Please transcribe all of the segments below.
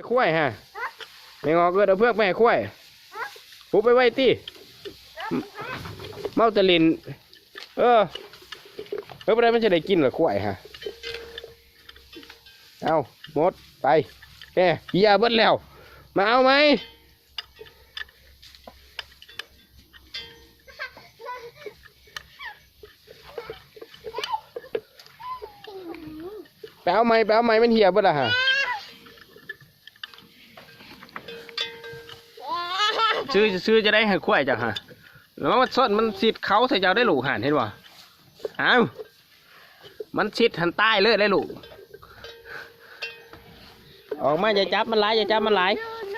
ຄວາຍຫາ ແມ່ງອກເອີ້ນເອົາເຜືອກໄປໃຫ້ຄວາຍ. ປຸບໄປໄວ້ຕິ ເມົາແຕ່ຫຼິ້ນ. ເອີ ເອີ ບໍ່ໄດ້ ມັນຊິໄດ້ກິນລະຄວາຍຫາ. ເອົາ ໝົດ ໄປ ແຮ ເຫຍເບິດແລ້ວ ມາເອົາໃໝ່. ໄປເອົາໃໝ່ ໄປເອົາໃໝ່ ມັນເຫຍເບິດລະຫາ. ຊື່ ຊື່ຈະໄດ້ໃຫ້ຄວາຍເຈົ້າຫາ ລະວັງມັນຊົນ ມັນຊິດເຂົ້າໃສ່ເຈົ້າໄດ້ລູກຫັ້ນ ເຫັນບໍ່? ອ້າວ ມັນຊິດຫັ້ນຕາຍເລີຍໄດ໋ລູກ. ອອກມາ ຢ່າຈັບມັນຫຼາຍ ຢ່າຈັບມັນຫຼາຍ.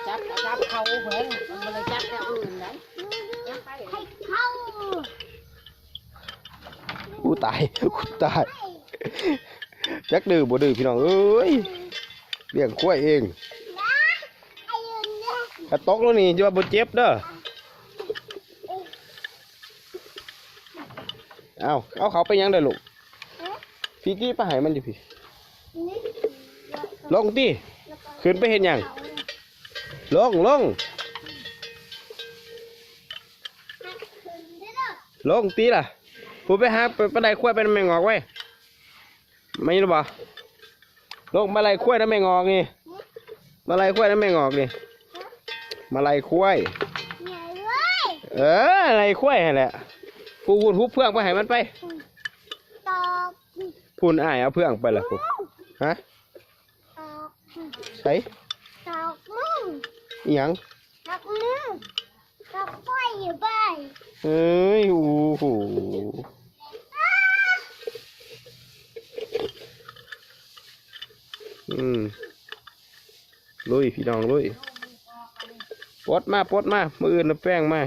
ຈັບ ຈັບເຂົ້າເພິ່ນ ມັນບໍ່ໄດ້ຈັບແນວອື່ນໃດ. ເຂົ້າ ອູ້ຕາຍ ອູ້ຕາຍ ຈັກດື້ບໍ່ດື້ພີ່ນ້ອງເອີຍ ລ້ຽງຄວາຍເອງ. ຖ້າຕົກລົງນີ້ຈະວ່າບໍ່ເຈັບເດີ. ເອົາ ເອົາເຂົ້າໄປຫຍັງເດີລູກ? ພີ້ຕິ ໄປໃຫ້ມັນຢູ່ພີ້. ລົງຕິ ຂຶ້ນໄປເຮັດຫຍັງ? ລົງ ລົງ ລົງຕິລະ. ຜູ້ໄປຫາ ໄປ ໄປໄລ່ຄວາຍໄປນຳແມ່ງອກໄວ້. ມາຢູ່ບໍ່? ລົງມາໄລ່ຄວາຍນຳແມ່ງອກນີ້ ມາໄລ່ຄວາຍນຳແມ່ງອກນີ້ ມາໄລ່ຄວາຍ. ເອີ ໄລ່ຄວາຍຫັ້ນແຫຼະ. ຜູ້ຫຸດຫຸບເຜືອກໄປໃຫ້ມັນໄປ. ຕອກ ພຸ້ນ ອ້າຍເອົາເຜືອກໄປລະພຸ້ນ. ຮະ? ຕອກ ໃສ? ຕອກມຶງ ອີຫຍັງ? ຕອກມຶງ ຕອກໄຟໄປ. ເອີຍ ໂອ້ໂຫ ອືມ ລຸຍ ພີ່ນ້ອງ ລຸຍ. ປົດມາ ປົດມາ ມື້ອື່ນເອົາແປ້ງມາ.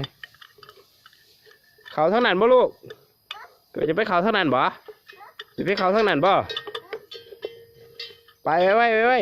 ເຂົ້າທາງນັ້ນບໍ່ລູກ? ຈະໄປເຂົ້າທາງນັ້ນບໍ່? ຈະໄປເຂົ້າທາງນັ້ນບໍ່? ໄປໄວໆ ໄວ